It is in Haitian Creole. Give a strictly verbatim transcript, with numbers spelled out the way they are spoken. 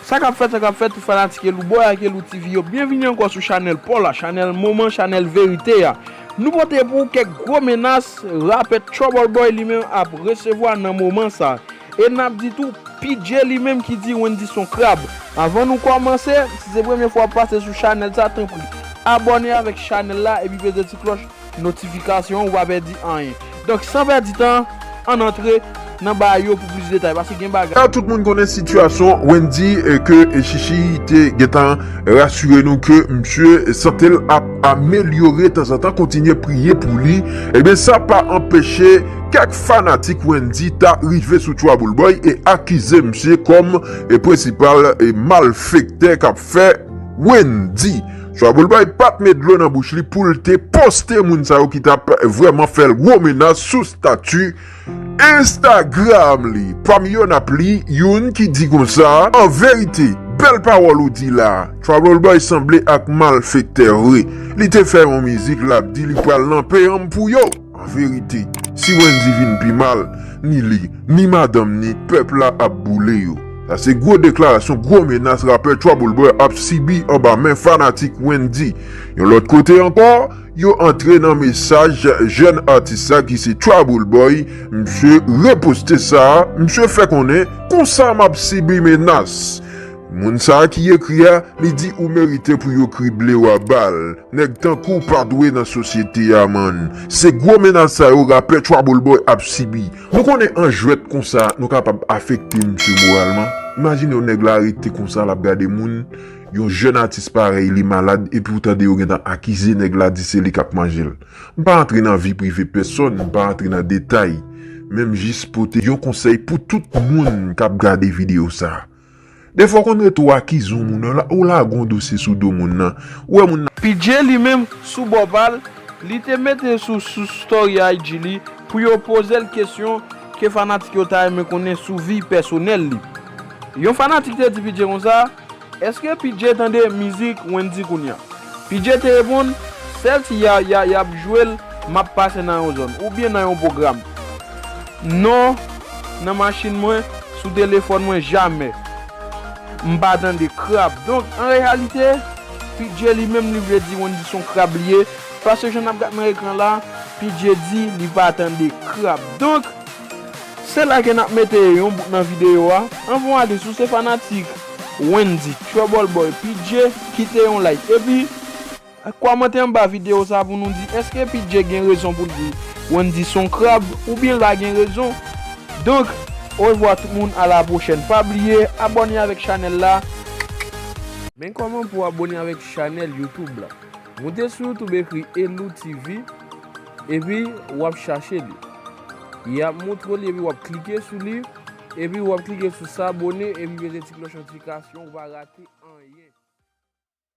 Sa k ap fèt, sa k ap fèt, tout fanatik Elouboy ak Elou T V yo, byenvini ankò sou chanèl pa w la, chanèl moman, chanèl verite a. Nou pote pou ou kèk gwo menas rapè Trouble Boy li menm ap resevwa nan moman sa. E n ap di tou, P J li menm ki di Wendy s on krab. Anvan nou kòmanse, si se premye fwa w ap pase sou chanèl sa, tanpri abòne avèk chanèl la epi peze ti klòch notifikasyon ou pa pèdi anyen. Donk, san pèdi tan, ann antre nan bagay yo pou plis detay, paske gen bagay. La, tout moun konnen sitiyasyon Wendy, e ke, e, Chichi te gentan rasire nou ke misye sante l ap amelyore tanzantan, kontinye priye pou li. Ebyen, sa pa anpeche kèk fanatik Wendy ta rive sou Trouble Boy e akize misye kòm, e, prensipal, e, malfektè k ap fè Wendy. Trouble Boy pa t met dlo nan bouch li pou l te poste moun sa yo ki t ap vrèman fè l gwo menas sou stati Instagram li. Pami yo, n ap li youn ki di konsa, an verite, bèl pawòl ou di la. Trouble Boy sanble ak malfektè vre. Li te fè yon mizik, l ap di li pral nan peyanm pou yo. An verite, si Wendy vin pi mal, ni li, ni madanm ni, pèp la ap boule yo. Sa se gwo deklarasyon, gwo menas rapè Trouble Boy ap sibi anba men fanatik Wendy. Yon lòt kote ankò, yo antre nan mesaj jèn atis sa ki se Trouble Boy. Misye reposte sa, misye fè konnen, konsa m ap sibi menas. Moun sa ki ekri a, li di ou merite pou yo krible w a bal. Nèg tankou w pa dwe nan sosyete a, man. Se gwo menas sa yo rapè Trouble Boy ap sibi. Nou konnen an jwèt konsa, nou kapab afekte misye moralman. Imajine yon nèg la rete konsa, l ap gade moun, yon jèn atis parèy li malad, epi w tande yo gentan akize nèg la, di se li k ap manje l. M pa antre nan vi prive pèsonn, m pa antre nan detay. Men m jis pote yon konsèy pou tout moun k ap gade videyo sa a. Defwa w konn rete w akize yon moun, w la, w lage yon dosye sou do moun nan. Ou wè moun nan. P J li menm, sou bò pa l, li te mete sou, sou story I G li pou yo poze l kesyon ke fanatik yo ta renmen konnen sou vi pèsonèl li. Yon fanatik te di P J konsa, èske P J tande mizik Wendy kounye a? P J te reponn, sèl si y a, y a, y ap jwe l, m ap pase nan yon zòn, oubyen nan yon pwogram. Non, nan machin mwen, sou telefòn mwen, jamè. M pa tande krab. Donk, an reyalite, P J li menm li vle di Wendy s on krab li ye, paske jan n ap gad nan ekran la, P J di li pa tande krab. Donk, se la ke n ap mete yon bout nan videyo a. Anvan w ale, si w se fanatik Wendy, Trouble Boy, P J, kite yon like. Epi, kòmante anba videyo sa pou nou di èske P J gen rezon pou l di Wendy s on krab oubyen l pa gen rezon. Donk, orevwa tout moun, a la pwochèn. Pa bliye abòne avèk chanèl la. Men kòman pou abòne avèk chanèl YouTube la. Moute sou YouTube, ekri Elou T V, epi w ap chache li. Y ap montre w li, epi w ap klike sou li, epi w ap klike sou s'abonner, epi peze ti klòch notifikasyon, ou pa rate anyen.